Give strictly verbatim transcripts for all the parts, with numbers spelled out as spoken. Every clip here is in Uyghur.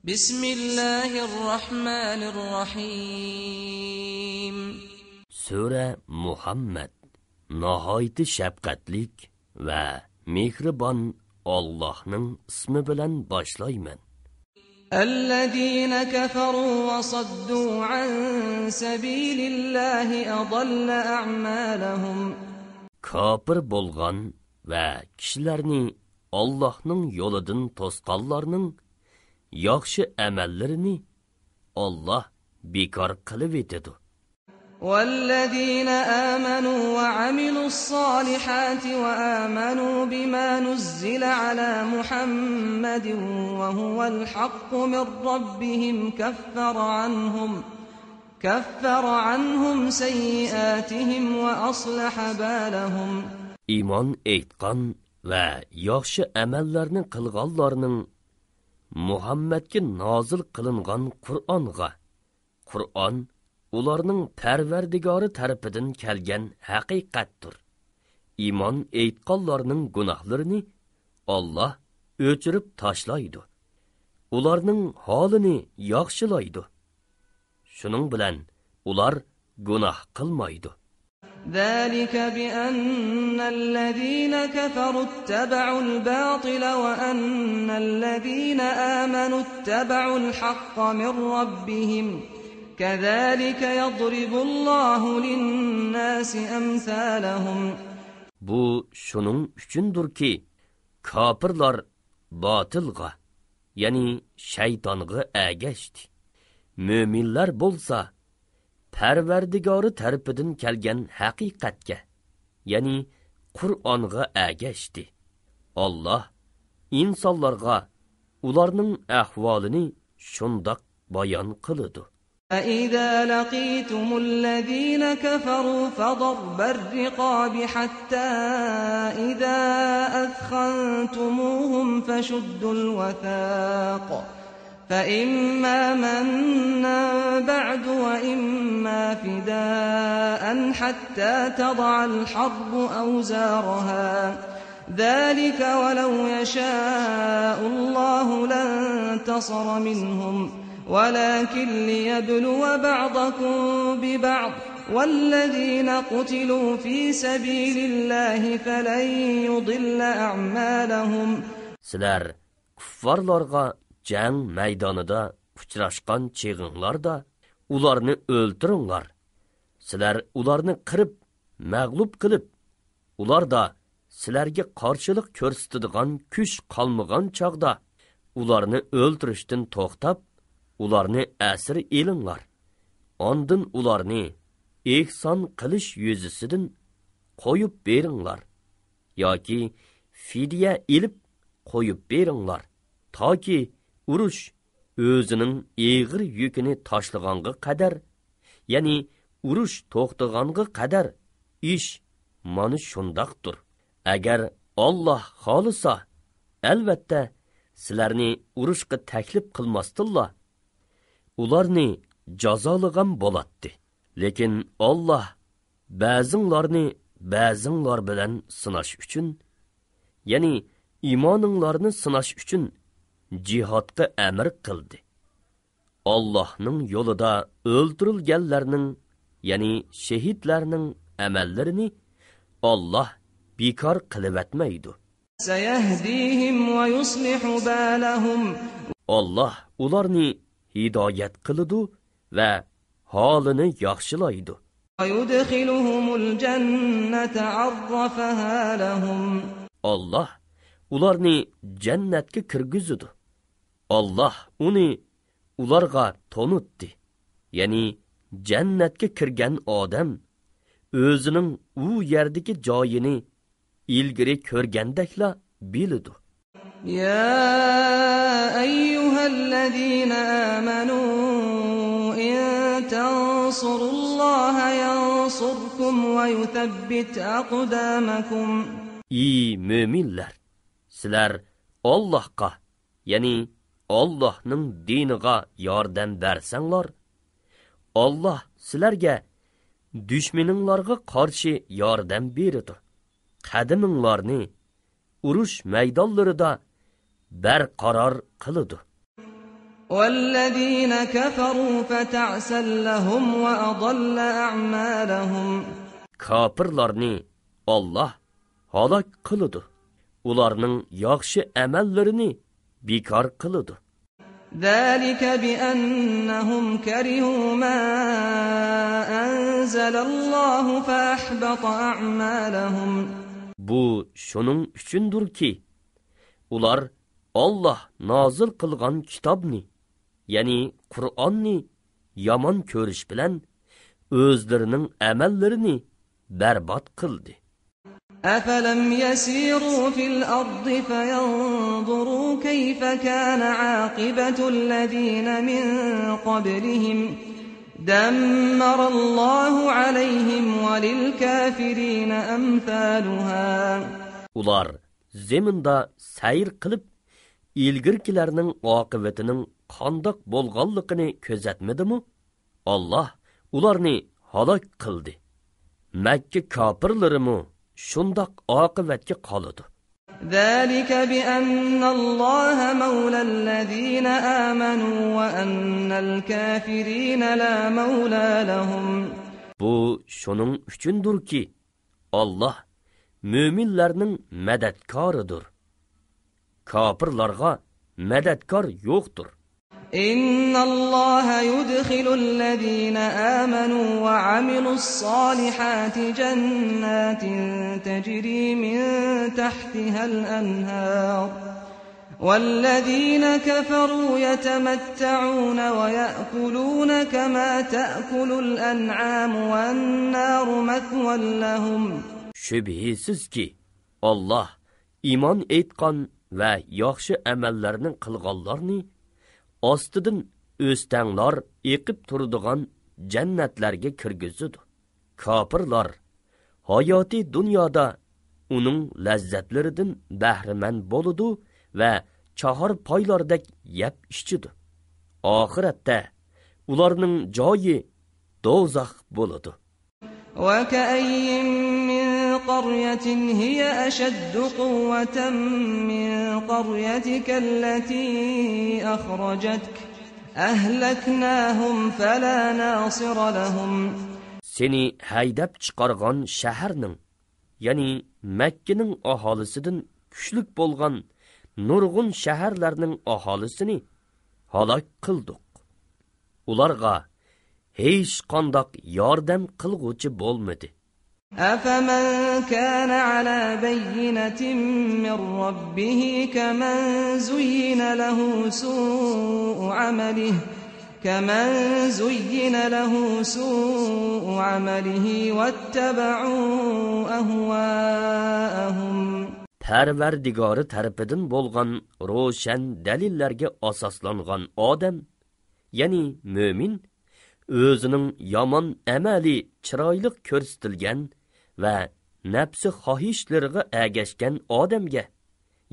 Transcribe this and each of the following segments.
بسم الله الرحمن الرحيم. سۈرە مۇھەممەد. ناھايىتى شەپقەتلىك ۋە مېھرىبان ئاللاھنىڭ ئىسمى بىلەن باشلايمەن. الذين كفروا وصدوا عن سبيل الله أضل أعمالهم. كاپىر بولغان ۋە كىشىلەرنى ئاللاھنىڭ يولىدىن توسقانلارنىڭ ياخشى ئەمەللىرىنى ئاللاھ بىكار قىلىۋېتىدۇ. والذين آمنوا وعملوا الصالحات وآمنوا بما نزل على محمد وهو الحق من ربهم كفر عنهم، كفر عنهم سيئاتهم وأصلح بالهم. ئىمان ئېيتقان ۋە ياخشى ئەمەللەرنى قىلغانلارنىڭ مۇھەممەدكە نازىل قىلىنغان قۇرئانغا، قۇرئان ئۇلارنىڭ پەرۋەردىگارى تەرىپىدىن كەلگەن ھەقىقەتتۇر. ئىمان ئېيتقانلارنىڭ گۇناھلىرىنى ئاللاھ ئۆچۈرۈپ تاشلايدۇ. ئۇلارنىڭ ھالىنى ياخشىلايدۇ. شۇنىڭ بىلەن ئۇلار گۇناھ قىلمايدۇ. ذلك بأن الذين كفروا اتبعوا الباطل وأن الذين آمنوا اتبعوا الحق من ربهم كذلك يضرب الله للناس أمثالهم. بۇ شۇنىڭ ئۈچۈندۇركى، كاپىرلار باتىلغا، يەنى شەيتانغا ئەگەشتى. مۆمىنلەر بولسا پەرۋەردىگارى تەرىپىدىن كەلگەن ھەقىقەتكە، يەنى قۇرئانغا ئەگەشتى. ئاللاھ ئىنسانلارغا ئۇلارنىڭ ئەھۋالىنى شۇنداق بايان قىلىدۇ. فإذا لقيتم الذين كفروا فضرب الرقاب حتى إذا أثخنتموهم فشدوا الوثاق فإما منا بعد وإما فداء حتى تضع الحرب أوزارها ذلك ولو يشاء الله لانتصر منهم ولكن ليبلو بعضكم ببعض والذين قتلوا في سبيل الله فلن يضل أعمالهم. سىلەر كۇففارلارغا جەڭ مەيدانىدا ئۇچراشقان چېغىڭلاردا ئۇلارنى ئۆلتۈرۈڭلار. سىلەر ئۇلارنى قىرىپ، مەغلۇپ قىلىپ، ئۇلاردا سىلەرگە قارشىلىق كۆرسىتىدىغان كۈچ قالمىغان چاغدا ئۇلارنى ئۆلتۈرۈشتىن توختاپ، ئۇلارنى ئەسىر ئېلىڭلار. ئاندىن ئۇلارنى ئېھسان قىلىش يۈزىسىدىن قويۇپ بېرىڭلار. ياكى فىدىيە ئېلىپ قويۇپ بېرىڭلار، تاكى ئۇرۇش ئۆزىنىڭ ئېغىر يۈكىنى تاشلىغانغا قەدەر، يەنى ئۇرۇش توختىغانغا قەدەر ئىش مانا شۇنداقتۇر. ئەگەر ئاللاھ خالىسا، ئەلۋەتتە، سىلەرنى ئۇرۇشقا تەكلىپ قىلماستىنلا، ئۇلارنى جازالىغان بولاتتى. لېكىن ئاللاھ بەزىڭلارنى بەزىڭلار بىلەن سىناش ئۈچۈن، يەنى ئىمانىڭلارنى سىناش ئۈچۈن جىھادقا ئەمر قىلدى. ئاللاھنىڭ يولىدا ئۆلتۈرۈلگەنلەرنىڭ، يەنى شېھىتلەرنىڭ ئەمەللىرىنى ئاللاھ بىكار قىلىۋەتمەيدۇ. سيهديهم ويصلح بالهم. ئاللاھ ئۇلارنى ھىدايەت قىلىدۇ ۋە ھالىنى ياخشىلايدۇ. ويدخلهم الجنة عرفها لهم. ئاللاھ ئۇلارنى جەننەتكە كىرگۈزىدۇ. ئاللاھ ئۇنى ئۇلارغا تونۇتتى. يەنى جەننەتكە كىرگەن ئادەم ئۆزىنىڭ ئۇ يەردىكى جايىنى ئىلگىرى كۆرگەندەكلا بىلىدۇ. يا أيها الذين آمنوا إن تنصروا الله ينصركم ويثبت أقدامكم. ئى مۆمىنلەر! سىلەر ئاللاھقا، يەنى ئاللاھنىڭ دىنىغا ياردەم بەرسەڭلار، ئاللاھ سىلەرگە دۈشمىنىڭلارغا قارشى ياردەم بېرىدۇ. قەدىمىڭلارنى ئۇرۇش مەيدانلىرىدا بەرقارار قىلىدۇ. والذين كفروا فتعسا لهم وأضل أعمالهم. كاپىرلارنى ئاللاھ ھالاك قىلىدۇ. ئۇلارنىڭ ياخشى ئەمەللىرىنى بىكار قىلىدۇ. ذلك بأنهم كرهوا ما أنزل الله فأحبط أعمالهم. بۇ شۇنىڭ ئۈچۈندۇركى، ئۇلار ئاللاھ نازىل قىلغان كىتابنى، يەنى قۇرئاننى يامان كۆرۈش بىلەن ئۆزلىرىنىڭ ئەمەللىرىنى بەربات قىلدى. أفلم يسيروا في الأرض فينظروا كيف كان عاقبة الذين من قبلهم دمر الله عليهم وللكافرين أمثالها. ئۇلار زېمىندا سەير قىلىپ، ئىلگىرىكىلەرنىڭ ئاقىۋىتىنىڭ قانداق بولغانلىقىنى كۆزەتمىدىمۇ؟ ئاللاھ ئۇلارنى ھالاك قىلدى. مەككە كاپىرلىرىمۇ شۇنداق ئاقىۋەتكە قالىدۇ. ذلك بأن الله مولى الذين آمنوا وأن الكافرين لا مولى لهم. بۇ شۇنىڭ ئۈچۈندۇركى، ئاللاھ مۆمىنلەرنىڭ مەدەتكارىدۇر. كاپىرلارغا مەدەتكار يوقتۇر. إن الله يدخل الذين آمنوا وعملوا الصالحات جنات تجري من تحتها الأنهار والذين كفروا يتمتعون ويأكلون كما تأكل الأنعام والنار مثوى لهم. شۈبھىسىزكى، ئاللاھ ئىمان ئېيتقان ۋە ياخشى ئەمەللەرنى قىلغانلارنى ئاستىدىن ئۆستەڭلار ئېقىپ تۇرىدىغان جەننەتلەرگە كىرگۈزىدۇ. كاپىرلار ھاياتىي دۇنيادا ئۇنىڭ لەززەتلىرىدىن بەھرىمەن بولىدۇ ۋە چاھار پايلاردەك يەپ ئىچىدۇ. ئاخىرەتتە ئۇلارنىڭ جايى دوزاخ بولىدۇ. وكأين من قرية هي أشد قوة من قريتك التي أخرجتك أهلكناهم فلا ناصر لهم. سېنى ھەيدەپ چىقارغان شەھەرنىڭ، يەنى مەككىنىڭ ئاھالىسىدىن كۈچلۈك بولغان نۇرغۇن شەھەرلەرنىڭ ئاھالىسىنى ھالاك قىلدۇق. ئۇلارغا ھېچقانداق ياردەم قىلغۇچى بولمىدى. أفمن كان على بينة من ربه كمن زين له سوء عمله كمن زين له سوء عمله واتبعوا أهواءهم. پەرۋەردىگارى تەرىپىدىن بولغان روشەن دەلىللەرگە ئاساسلانغان ئادەم، يەنى مۆمىن، ئۆزىنىڭ يامان ئەمەلى چىرايلىق كۆرسىتىلگەن ۋە نەپسى خاھىشلىرىغا ئەگەشكەن ئادەمگە،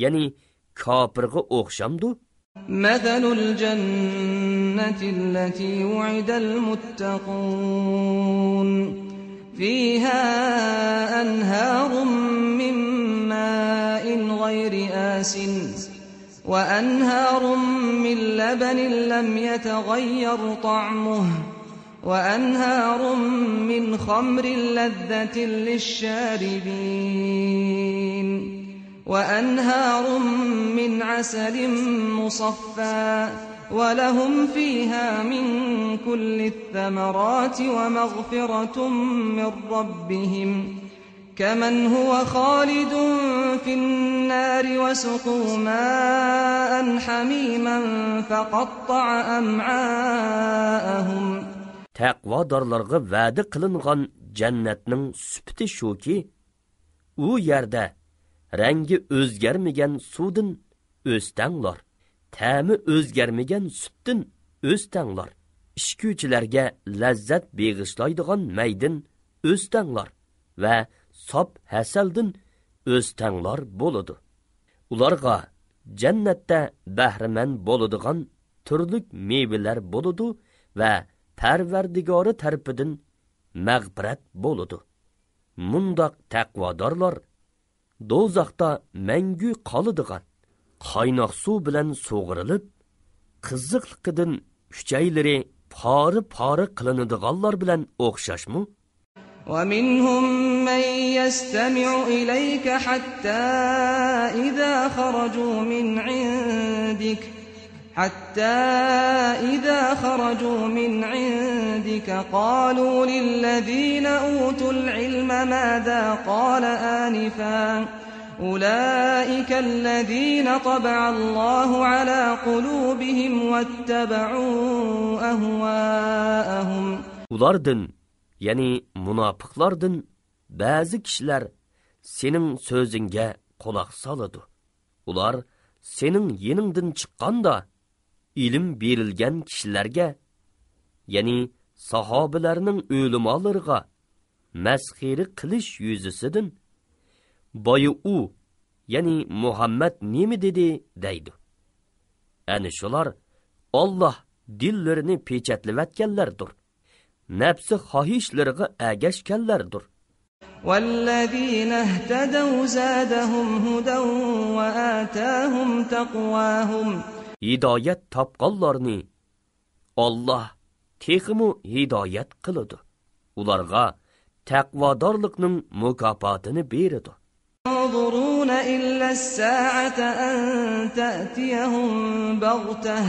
يەنى كاپىرغا ئوخشامدۇ؟ مثل الجنة التي وعد المتقون فيها أنهار من ماء غير آسن وأنهار من لبن لم يتغير طعمه وأنهار من خمر لذة للشاربين وأنهار من عسل مصفى ولهم فيها من كل الثمرات ومغفرة من ربهم كمن هو خالد في النار وسقوا ماء حميما فقطع أمعاءهم. تەقۋادارلارغا ۋەدە قىلىنغان جەننەتنىڭ سۈپىتى شۇكى، ئۇ يەردە رەڭگى ئۆزگەرمىگەن سۇدىن ئۆستەڭلار، تەمى ئۆزگەرمىگەن سۈتتىن ئۆستەڭلار، ئىچكۈچىلەرگە لەززەت بېغىشلايدىغان مەيدىن ئۆستەڭلار ۋە ساپ ھەسەلدىن ئۆستەڭلار بولىدۇ. ئۇلارغا جەننەتتە بەھرىمەن بولىدىغان تۈرلۈك مېۋىلەر بولىدۇ ۋە پەرۋەردىگارى تەرىپىدىن مەغپىرەت بولىدۇ. مۇنداق تەقۋادارلار دوزاختا مەڭگۈ قالىدىغان، قايناق سۇ بىلەن سۇغىرىلىپ، قىزىقلىقىدىن ئۈچەيلىرى پارە-پارە قىلىنىدىغانلار بىلەن ئوخشاشمۇ؟ ومنهم من يستمع إليك حتى إذا خرجوا من عندك حتى إذا خرجوا من عندك قالوا للذين أوتوا العلم ماذا قال آنفا أولئك الذين طبع الله على قلوبهم واتبعوا أهواءهم. ئۇلاردىن، يەنى مۇناپىقلاردىن بەزى كىشىلەر سېنىڭ سۆزۈڭگە قۇلاق سالىدۇ. ئۇلار سېنىڭ يېنىڭدىن چىققاندا، ئىلىم بېرىلگەن كىشىلەرگە، يەنى ساھابىلەرنىڭ ئۆلىمالىرىغا مەسخىرە قىلىش يۈزىسىدىن، بايا ئۇ، يەنى مۇھەممەد نېمە دېدى دەيدۇ. ئەنە شۇلار ئاللاھ دىللىرىنى پېچەتلىۋەتكەنلەردۇر، نەپسى خاھىشلىرىغا ئەگەشكەنلەردۇر. والذين اهتدوا زادهم هدى وآتاهم تقواهم. ھىدايەت تاپقانلارنى ئاللاھ تېخىمۇ ھىدايەت قىلىدۇ. ئۇلارغا تەقۋادارلىقنىڭ مۇكاپاتىنى بېرىدۇ. ينظرون إلا الساعة أن تأتيهم بغتة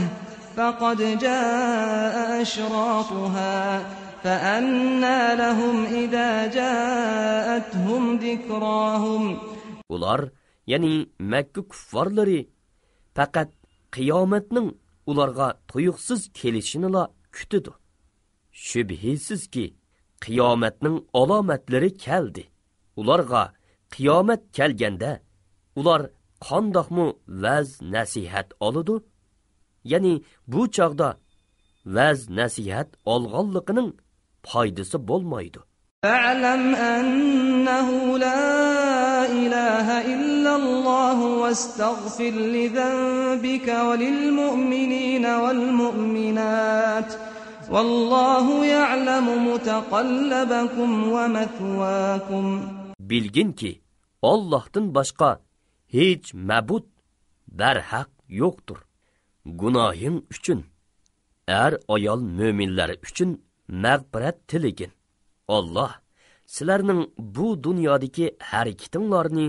فقد جاء أشراطها فأنى لهم إذا جاءتهم ذكراهم. ئۇلار، يەنى مەككە كۇففارلىرى، پەقەت قىيامەتنىڭ ئۇلارغا تۇيۇقسىز كېلىشىنىلا كۈتىدۇ. شۈبھىسىزكى، قىيامەتنىڭ ئالامەتلىرى كەلدى. ئۇلارغا قىيامەت كەلگەندە، ئۇلار قانداقمۇ ۋەز-نەسىھەت ئالىدۇ؟ يەنى بۇ چاغدا ۋەز-نەسىھەت ئالغانلىقىنىڭ پايدىسى بولمايدۇ. فاعلم أنه لا إله إلا الله واستغفر لذنبك وللمؤمنين والمؤمنات والله يعلم متقلبكم ومثواكم. بىلگىنكى، ئاللاھتىن باشقا ھېچ مەبۇد بەرھەق يوقتۇر. گۇناھىڭ ئۈچۈن، ئەر-ئايال مۆمىنلەر ئۈچۈن مەغپىرەت تىلىگىن. ئاللاھ سىلەرنىڭ بۇ دۇنيادىكى ھەرىكىتىڭلارنى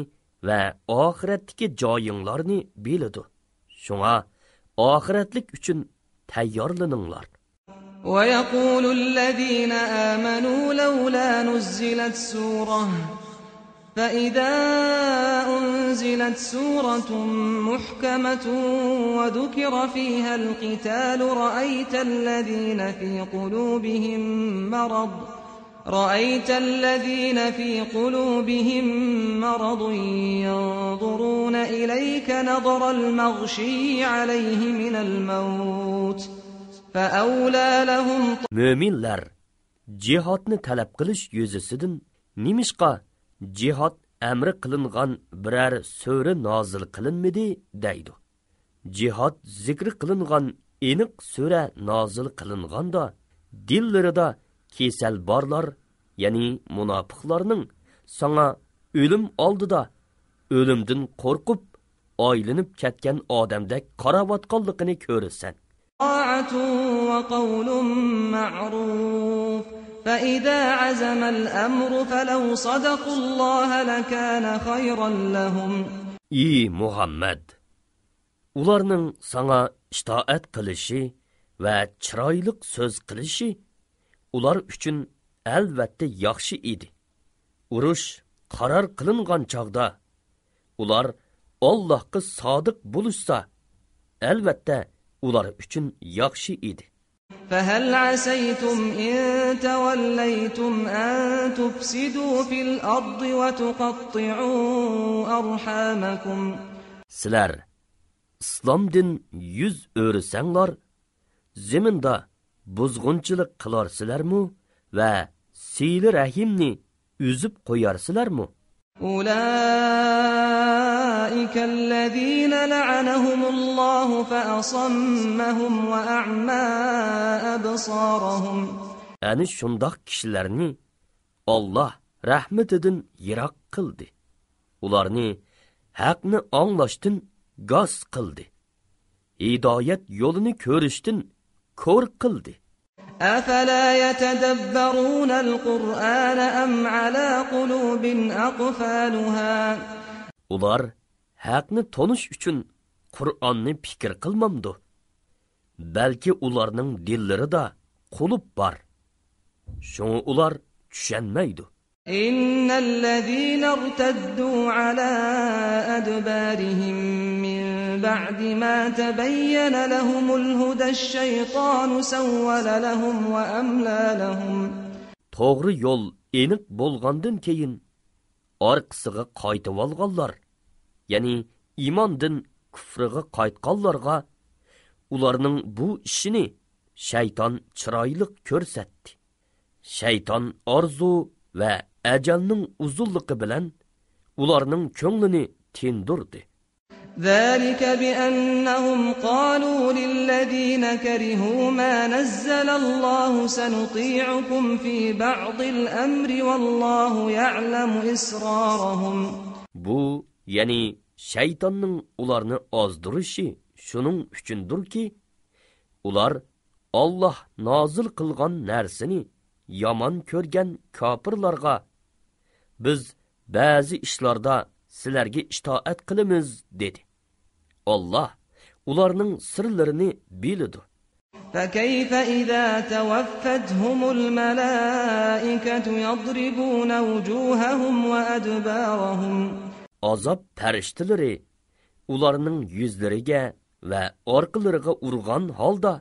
ۋە ئاخىرەتتىكى جايىڭلارنى بىلىدۇ. شۇڭا ئاخىرەتلىك ئۈچۈن تەييارلىنىڭلار. ويقول الذين آمنوا لولا نزلت سورة فإذا أنزلت سورة محكمة وذكر فيها القتال رأيت الذين في قلوبهم مرض رأيت الذين في قلوبهم مرض ينظرون إليك نظر المغشي عليه من الموت فأولى لهم. مۆمىنلەر جىھادنى تەلەپ قىلىش يۈزىسىدىن، نېمىشقا جىھاد ئەمرى قىلىنغان بىرەر سۈرە نازىل قىلىنمىدى؟ دەيدۇ. جىھاد زىكرى قىلىنغان ئېنىق سۈرە نازىل قىلىنغاندا، دىللىرىدا كېسەل بارلار، يەنى مۇناپىقلارنىڭ ساڭا ئۆلۈم ئالدىدا ئۆلۈمدىن قورقۇپ ئايلىنىپ كەتكەن ئادەمدەك قاراۋاتقانلىقىنى كۆرىسەن. طاعة وقول معروف فإذا عزم الأمر فلو صدقوا الله لكان خيرا لهم. ئى مۇھەممەد! ئۇلارنىڭ ساڭا ئىتائەت قىلىشى ۋە چىرايلىق سۆز قىلىشى ئۇلار ئۈچۈن ئەلۋەتتە ياخشى ئىدى. ئۇرۇش قارار قىلىنغان چاغدا ئۇلار ئاللاھقا سادىق بولۇشسا، ئەلۋەتتە ئۇلار ئۈچۈن ياخشى ئىدى. فهل عسيتم إن توليتم أن تفسدوا في الأرض وتقطعوا أرحامكم. سىلەر ئىسلامدىن يۈز ئۆرۈسەڭلار، زېمىندا بۇزغۇنچىلىق قىلارسىلەرمۇ ۋە سىلە رەھىمنى ئۈزۈپ قويارسىلەرمۇ؟ أولئك الذين لعنهم الله فأصمهم وأعمى أبصارهم. ئەنە شۇنداق كىشىلەرنى ئاللاھ رەھمىتىدىن يىراق قىلدى. ئۇلارنى ھەقنى ئاڭلاشتىن گاس قىلدى. ھىدايەت يولىنى كۆرۈشتىن كور قىلدى. أفلا يتدبرون القرآن أم على قلوب أقفالها؟ ئۇلار ھەقنى تونۇش ئۈچۈن قۇرئاننى پىكىر قىلمامدۇ؟ بەلكى ئۇلارنىڭ دىللىرىدا قۇلۇپ بار. شۇڭا ئۇلار چۈشەنمەيدۇ. إن الذين ارتدوا على أدبارهم من بعد ما تبين لهم الهدى الشيطان سول لهم وأملى لهم. توغرا يول ئېنىق بولغاندىن كېيىن ئارقىسىغا قايتىۋالغانلار، يەنى ئىماندىن كۇفرىغا قايتقانلارغا ئۇلارنىڭ بۇ ئىشىنى شەيتان چىرايلىق كۆرسەتتى. شەيتان ئارزۇ ۋە ئەجەلنىڭ ئۇزۇنلۇقى بىلەن ئۇلارنىڭ كۆڭلىنى تىندۇردى. ذلك بأنهم قالوا للذين كرهوا ما نزل الله سنطيعكم في بعض الأمر والله يعلم إسرارهم. بۇ، يەنى شەيتاننىڭ ئۇلارنى ئازدۇرۇشى شۇنىڭ ئۈچۈندۇركى، ئۇلار ئاللاھ نازىل قىلغان نەرسىنى يامان كۆرگەن كاپىرلارغا، بىز بەزى ئىشلاردا سىلەرگە ئىتائەت قىلىمىز، دېدى. ئاللاھ ئۇلارنىڭ سىرلىرىنى بىلىدۇ. فكيف إذا توفتهم الملائكة يضربون وجوههم وأدبارهم. ئازاب پەرىشتىلىرى ئۇلارنىڭ يۈزلىرىگە ۋە ئارقىلىرىغا ئۇرغان ھالدا،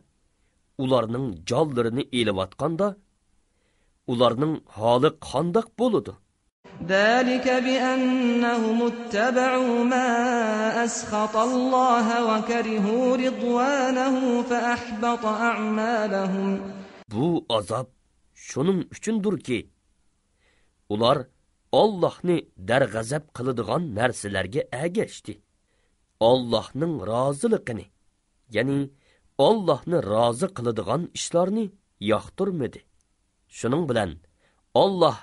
ئۇلارنىڭ جانلىرىنى ئېلىۋاتقاندا، ئۇلارنىڭ ھالى قانداق بولىدۇ؟ ذلك بأنهم اتبعوا ما أسخط الله وكرهوا رضوانه فأحبط أعمالهم. بۇ ئازاب شۇنىڭ ئۈچۈندۇركى، ئۇلار ئاللاھنى دەرغەزەپ قىلىدىغان نەرسىلەرگە ئەگەشتى. ئاللاھنىڭ رازىلىقىنى، يەنى ئاللاھنى رازى قىلىدىغان ئىشلارنى ياقتۇرمىدى. شۇنىڭ بىلەن ئاللاھ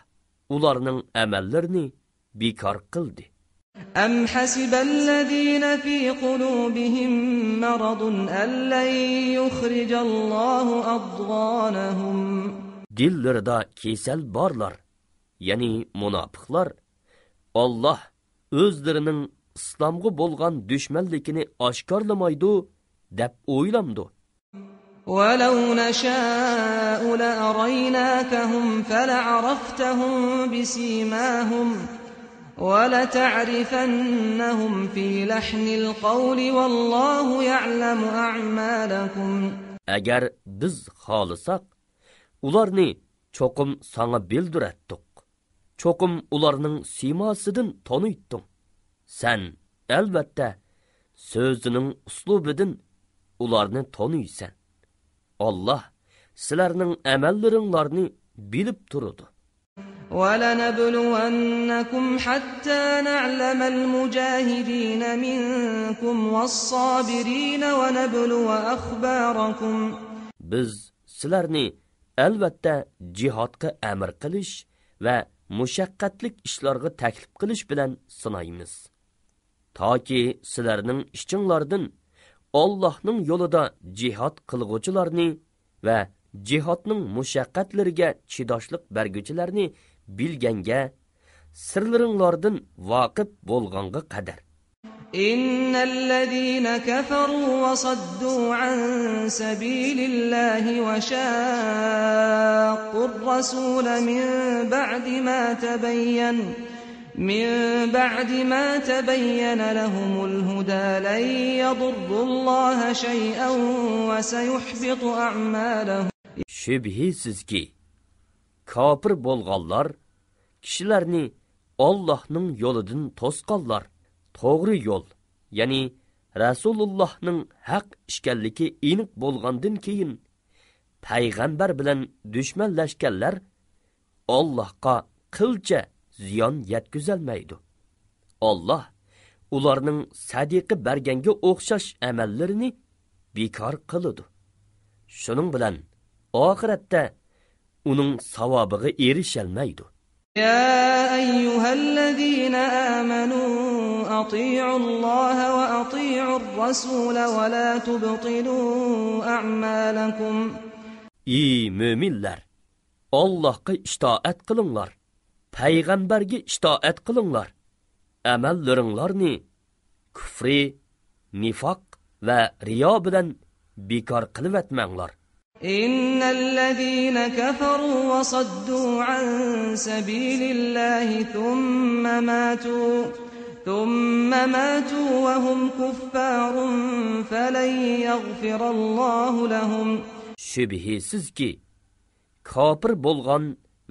ئۇلارنىڭ ئەمەللىرىنى بىكار قىلدى. أم حسب الذين في قلوبهم مرض أن لن يخرج الله أضغانهم. دىللىرىدا كېسەل بارلار، يەنى مۇناپىقلار، ئاللاھ ئۆزلىرىنىڭ ئىسلامغا بولغان دۈشمەنلىكىنى ئاشكارىلىمايدۇ دەپ ئويلامدۇ؟ ولو نشاء لأريناكهم فلعرفتهم بسيماهم ولتعرفنهم في لحن القول والله يعلم أعمالكم. ئەگەر بىز خالىساق، ئۇلارنى چوقۇم ساڭا بىلدۈرەتتۇق. چوقۇم ئۇلارنىڭ سىيماسىدىن تونۇيتتۇڭ. سەن، ئەلۋەتتە، سۆزىنىڭ ئۇسلۇبىدىن ئۇلارنى تونۇيسەن. ئاللاھ سىلەرنىڭ ئەمەللىرىڭلارنى بىلىپ تۇرىدۇ. ولنبلونكم حتى نعلم المجاهدين منكم والصابرين ونبلو أخباركم. بىز سىلەرنى ئەلۋەتتە جىھادقا ئەمر قىلىش ۋە مۇشەققەتلىك ئىشلارغا تەكلىپ قىلىش بىلەن سىنايمىز. تاكى سىلەرنىڭ ئىچىڭلاردىن ئاللاھنىڭ يولىدا جىھاد قىلغۇچىلارنى ۋە جىھادنىڭ مۇشەققەتلىرىگە چىداشلىق بەرگۈچىلەرنى بىلگەنگە، سىرلىرىڭلاردىن ۋاقىپ بولغانغا قەدەر. إن الذين كفروا وصدوا عن سبيل الله وشاقوا الرسول من بعد ما تبين، من بعد ما تبين لهم الهدى لن يضروا الله شيئا وسيحبط أعمالهم. شۈبھىسىزكى، كاپىر بولغانلار، كىشىلەرنى ئاللاھنىڭ يولىدىن توسقانلار، توغرا يول، يەنى رەسۇلۇللاھنىڭ ھەق ئىكەنلىكى ئېنىق بولغاندىن كېيىن، پەيغەمبەر بىلەن دۈشمەنلەشكەنلەر ئاللاھقا قىلچە زىيان يەتكۈزەلمەيدۇ. ئاللاھ ئۇلارنىڭ سەدىقە بەرگەنگە ئوخشاش ئەمەللىرىنى بىكار قىلىدۇ. شۇنىڭ بىلەن ئاخىرەتتە ئۇنىڭ ساۋابىغا ئېرىشەلمەيدۇ. يا أيها الذين آمنوا أطيعوا الله وأطيعوا الرسول ولا تبطلوا أعمالكم. ئى مۆمىنلەر! ئاللاھقا ئىتائەت قىلىڭلار، پەيغەمبەرگە ئىتائەت قىلىڭلار، ئەمەللىرىڭلارنى كۇفرى، نىفاق ۋە رىيا بىلەن بىكار قىلىۋەتمەڭلار. إن الذين كفروا وصدوا عن سبيل الله ثم ماتوا ثم ماتوا وهم كفار فلن يغفر الله لهم. شۈبھىسىزكى، كاپىر بولغان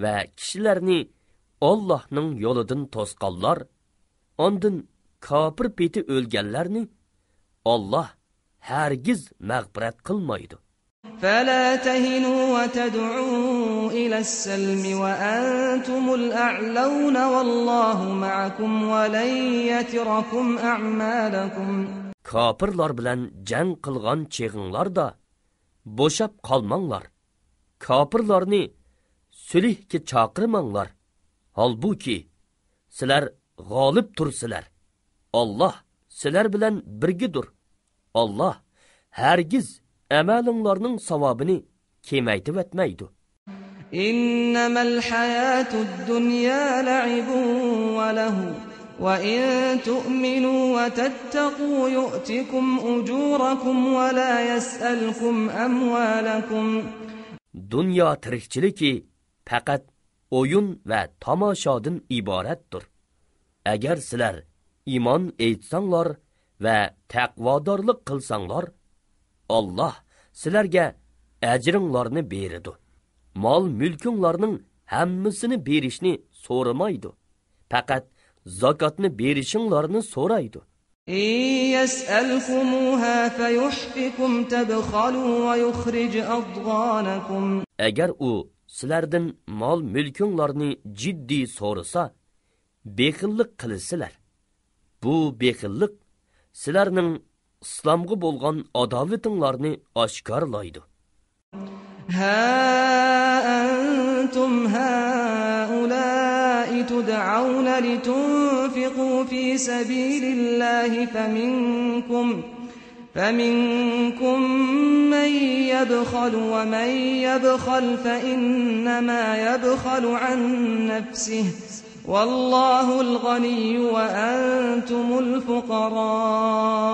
ۋە كىشىلەرنى ئاللاھنىڭ يولىدىن توسقانلار، ئاندىن كاپىر پېتى ئۆلگەنلەرنى ئاللاھ ھەرگىز مەغپىرەت قىلمايدۇ. فلا تهنوا وتدعوا إلى السلم وأنتم الأعلون والله معكم ولن يتركم أعمالكم. كاپىرلار بىلەن جەڭ قىلغان چېغىڭلاردا بوشاپ قالماڭلار. كاپىرلارنى سۈلھكە چاقىرماڭلار. ھالبۇكى، سىلەر غالىب تۇرسىلەر. ئاللاھ سىلەر بىلەن بىرگىدۇر. ئاللاھ ھەرگىز ئەمەلىڭلارنىڭ ساۋابىنى كېمەيتىۋەتمەيدۇ. إنما الحياة الدنيا لعب ولهو وإن تؤمنوا وتتقوا يؤتكم أجوركم ولا يسألكم أموالكم. دۇنيا تىرىكچىلىكى پەقەت ئويۇن ۋە تاماشادىن ئىبارەتتۇر. ئەگەر سىلەر ئىمان ئېيتساڭلار ۋە تەقۋادارلىق قىلساڭلار، ئاللاھ سىلەرگە ئەجرىڭلارنى بېرىدۇ. مال-مۈلكۈڭلارنىڭ ھەممىسىنى بېرىشنى سورىمايدۇ. پەقەت زاكاتنى بېرىشىڭلارنى سورايدۇ. إن يسألكموها فيحفكم تبخلوا ويخرج أضغانكم. ئەگەر ئۇ سىلەردىن مال-مۈلكۈڭلارنى جىددىي سورىسا، بېخىللىق قىلىسىلەر. بۇ بېخىللىق سىلەرنىڭ ئىسلامغا بولغان ئاداۋىتىڭلارنى ئاشكارىلايدۇ. ها أنتم هؤلاء تدعون لتنفقوا في سبيل الله فمنكم، فمنكم من يبخل ومن يبخل فإنما يبخل عن نفسه والله الغني وأنتم الفقراء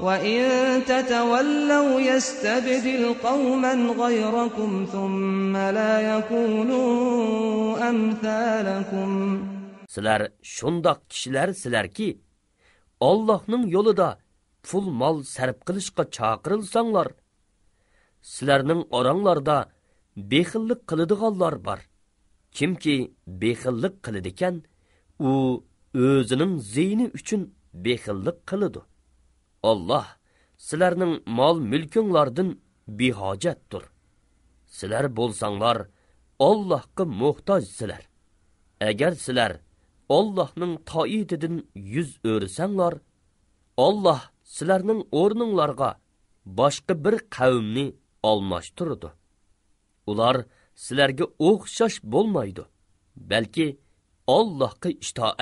وإن تتولوا يستبدل قوما غيركم ثم لا يكونوا أمثالكم. سىلەر شۇنداق كىشىلەرسىلەركى، ئاللاھنىڭ يولىدا پۇل-مال سەرپ قىلىشقا چاقىرىلساڭلار، سىلەرنىڭ ئاراڭلاردا بېخىللىق قىلىدىغانلار بار. كىمكى بېخىللىق قىلىدىكەن، ئۇ ئۆزىنىڭ زىيىنى ئۈچۈن بېخىللىق قىلىدۇ. ئاللاھ سىلەرنىڭ مال-مۈلكۈڭلاردىن بىھاجەتتۇر. سىلەر بولساڭلار ئاللاھقا موھتاجسىلەر. ئەگەر سىلەر ئاللاھنىڭ تائىتىدىن يۈز ئۆرۈسەڭلار، ئاللاھ سىلەرنىڭ ئورنۇڭلارغا باشقا بىر قەۋمنى ئالماشتۇرىدۇ. ئۇلار سىلەرگە ئوخشاش بولمايدۇ، بەلكى ئاللاھقا ئىتائەت